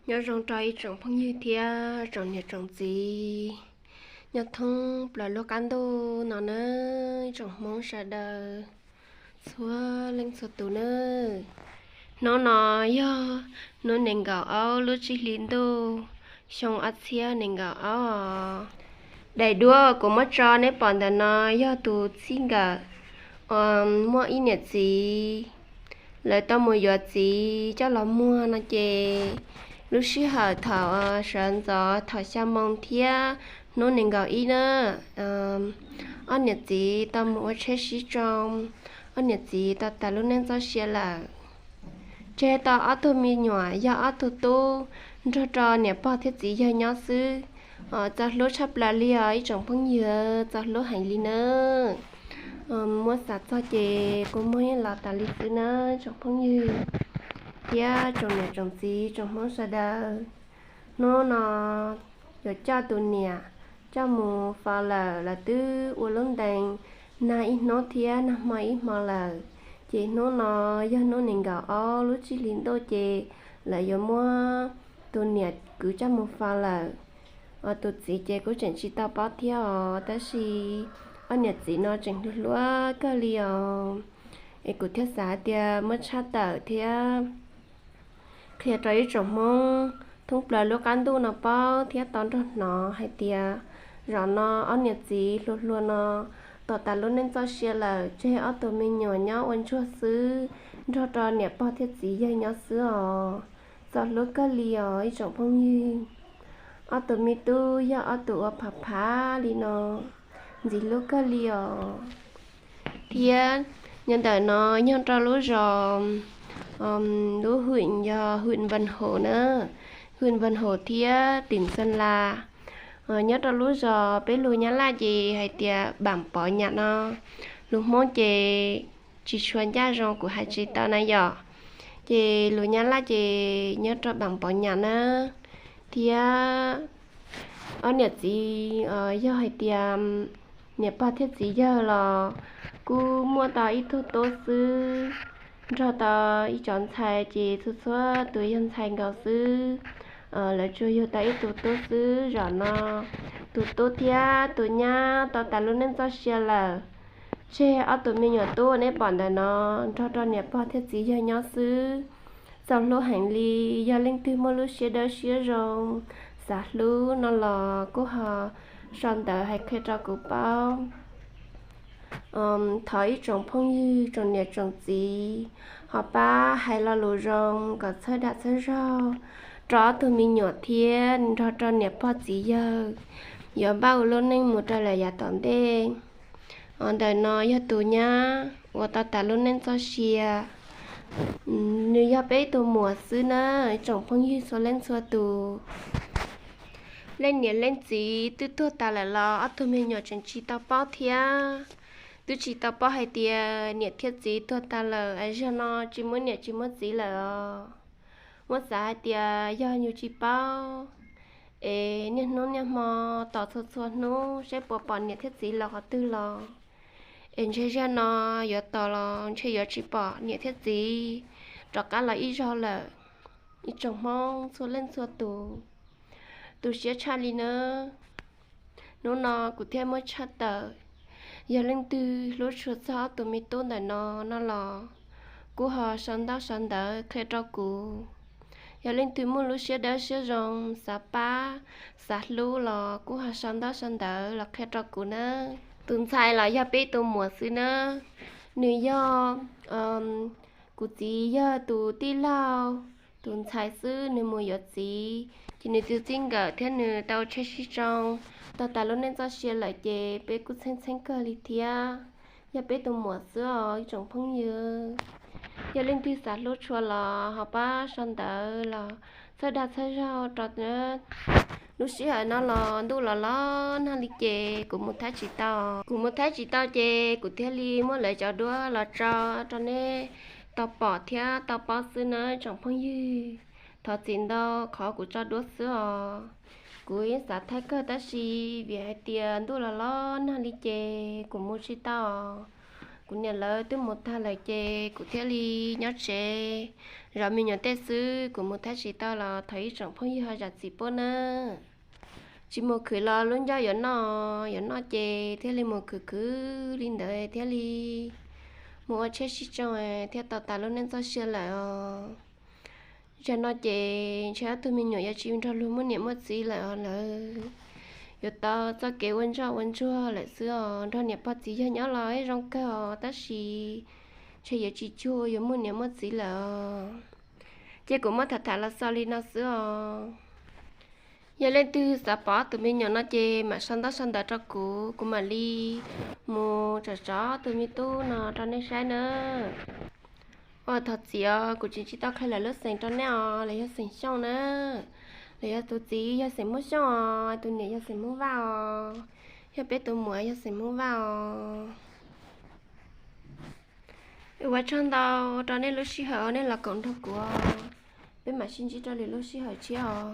Nyob zoo rau ib tsoom phooj ywg thiab tsoom niam tsoom txiv nyob thoob plaws lub qab ntuj no nawb, tsoom Hmoob sawv daws txhua leej txhua tus nawb. Hnub no yog hnub nees nkaum ob lub tsib hlis ntuj xyoo ob txhiab nees nkaum ob. Daim duab kuv muab tso neb pom ntawm no yog tus txij nkawm muaj ib niam txiv, lawv tau mus yuav txiv coj los muag no ces lub sij hawm thaum sawv ntxov thaum xya moo thiab hnub nees nkaum ib na, ob niam txiv tau mus ua tsheb sib tsoo, ob niam txiv tau tas lub neej txoj sia lawm. Tseg tau ob tug me nyuam yog ob tug tub nrog rau niam pog thiab txiv yawg nyob xwb. Txaus hlub tshaj plaws li os ib tsoom phooj ywg, txaus hlub heev li nawb. Muab xav txog ces kua muag yeej los tas li xwb nawb tsoom phooj ywg thiab tsoom niam tsoom txiv tsoom Hmoob sawv daws. Hnub no yuav coj tus niam coj mus faus lawm, lawv twb ua lub ntees nag ib hnub thiab nag hmo ib hmo lawm. Ces hnub no yog hnub nees nkaum ob lub tsib hlis ntuj ces lawv yuav muab tus niam kwv coj mus faus lawm. Tus txiv ces kuj tseem tsis tau paub thiab os, tab sis ob niam txiv no tseem hluas hluas kawg li os. Es kuv thiaj xav hais tias muab tshaj tawm thiab qhia rau ib tsoom Hmoob thoob plaws lub qab ntuj no paub thiab tau nrog hnov hais tias zaum no ob niam txiv hluas hluas no tau tas lub neej txoj sia lawm, tseg ob tug me nyuam nyob ua ntsuag xwb, nrog rau niam pog thiab txiv yawg nyob xwb os. Txaus hlub kawg li os ib tsoom phooj ywg. Ob tug me tub yog ob tug ua phav phav li no, ntxim hlub kawg li os. Thiab nyob ntawm no nyob rau lub zos, lub hwm yog hwm Npas Hom na, hwm Npas Hom thiab tim Xeem Las. Nyob rau lub zos peb lus Nyab Laj ces hais tias Pam Pov Nyam no, lus Hmoob ces tsis tshua ncaj zoo kuv hais tsis tau na yom. Ces lus Nyab Laj ces nyob rau Pam Pov Nyam na. Thiab ob niam txiv yog hais tias niam pog thiab txiv yawg los kuj muaj tau ib tug tub xwb, nrog tau ib cov ntxhais ces txhua txhua tus yog ntxhais nkaus xwb. Lawv tsuas yug tau ib tug tub xwb, zaum no tus tub thiab tus nyab tau tas lub neej txoj sia lawm. Tseg ob tug me nyuam tub neb pom ntawm no nrog rau niam pog thiab txiv yawg nyob xwb. Txaus hlub heev li, yog leej twg muaj lub siab dawb siab zoo, xav hlub no los kuj ho sau ntawv hais qhia rau kuv paub. Thov ib tsoom phooj ywg tsoom niam tsoom txiv ho pab hais lo lus zoo kom txhawb dag txhawb zog rau ob tug me nyuam thiab nrog rau niam pog txiv yawg yuav npaj ua lub neej mus rau lawm yav tom ntej. Ntawm no yog tus nyab uas tau tas lub neej txoj sia. Nws yog peb tus muam xwb na, tsoom phooj ywg txhua leej txhua tus. Leej niam leej txiv twb tuag tas lawm los ob tug me nyuam tseem tsis tau paub thiab. Twb tsis tau paub hais tias niam thiab txiv tuag tas lawm es zaum no tsis muaj niam tsis muaj txiv lawm os. Muab xav hais tias yog yus tsis paub es niaj hnub niaj hmo tos txhua txhua hnub saib puas pom niam thiab txiv los qhov twg los, es ntshe zaum no yuav tos los ntshe yuav tsis pom niam thiab txiv rov qab los ib zaug lawm. Ib tsoom Hmoob txhua leej txhua tus, tu siab tshaj li nawb. Hnub no kuv thiaj muab tshaj tawm. Yog leej twg hlub tshua txog ob tug me tub ntawm no no los kuj ho sau ntaub sau ntawv qhia rau kuv. Yog leej twg muaj lub siab dawb siab zoo xav pab xav hlub los kuj ho sau ntaub sau ntawv los qhia rau kuv nawb. Tus ntxhais los yog peb tus muam xwb nawb. Nws yog, kuv txiv yog tus tij laug, tus ntxhais xwb, nws mus yuav txiv ces nws tus txij nkawm thiab nws tau tsheb sib tsoo, tau tas lub neej txoj sia lawm ces peb kuj txheeb txheeb kawg li thiab. Yog peb tus muam xwb os ib tsoom phooj ywg. Yog leej twg xav hlub tshua los ho pab sau ntawv los txhawb dag txhawb zog rau. Lub sij hawm no los ntuj los los nag li ces kuv mus thaij tsis tau. Kuv mus thaij tsis tau ces kuv thiaj li muab lawv cov duab los tso rau nej tau pom thiab tau paub xwb nawb tsoom phooj ywg. Thov txim ntau qhov kuv tso duab xwb os. Kuv yeej xav thaij kawg tab sis vim hais tias ntuj los los nag li ces kuv mus tsis tau os. Kuv niam lawv twb mus tag lawm ces kuv thiaj li nyob tsev zov me nyuam tej xwb, kuv mus thiab tsis tau los thov ib tsoom phooj ywg ho zam txim pub nawb. Tsis mus khwv los lub ncauj yuav noj, yuav noj ces thiaj li mus khwv khwv li ntawd thiaj li mus ua tsheb sib tsoo thiaj tau tas lub neej txoj sia lawm os. Tsam no ces ntshe ob tug me nyuam yuav tsis nrog luag muaj niam muaj txiv lawm os, lawv yuav tau txoj kev ua ntsoj ua ntsuag lawm xwb os. Nrog niam pog txiv yawg nyob los ib zoo kawg os, tab sis ntshe yuav tsis cuag yuav muaj niam muaj txiv lawm os. Ces kuv muab tham tham los xaus li no xwb os. Yog leej twg xav pom tus me nyuam no ces mam sau ntaub sau ntawv rau kuv, kuv mam li mus tsom tsom tus me tub no rau nej saib nawb. Ua thov txim os, kuv tseem tsis tau qhia lawv lub xeem rau nej os, lawv yog xeem Xyooj na. Lawv yog tus txiv yog xeem Hmoob Xyooj os, tus niam yog xeem Hmoob Vaj os, yog peb tus muam yog xeem Hmoob Vaj os. Ua tsaug ntau rau nej lub sij hawm uas nej los koom nrog kuv, peb mam sib ntsib rau lwm lub sij hawm tshiab os.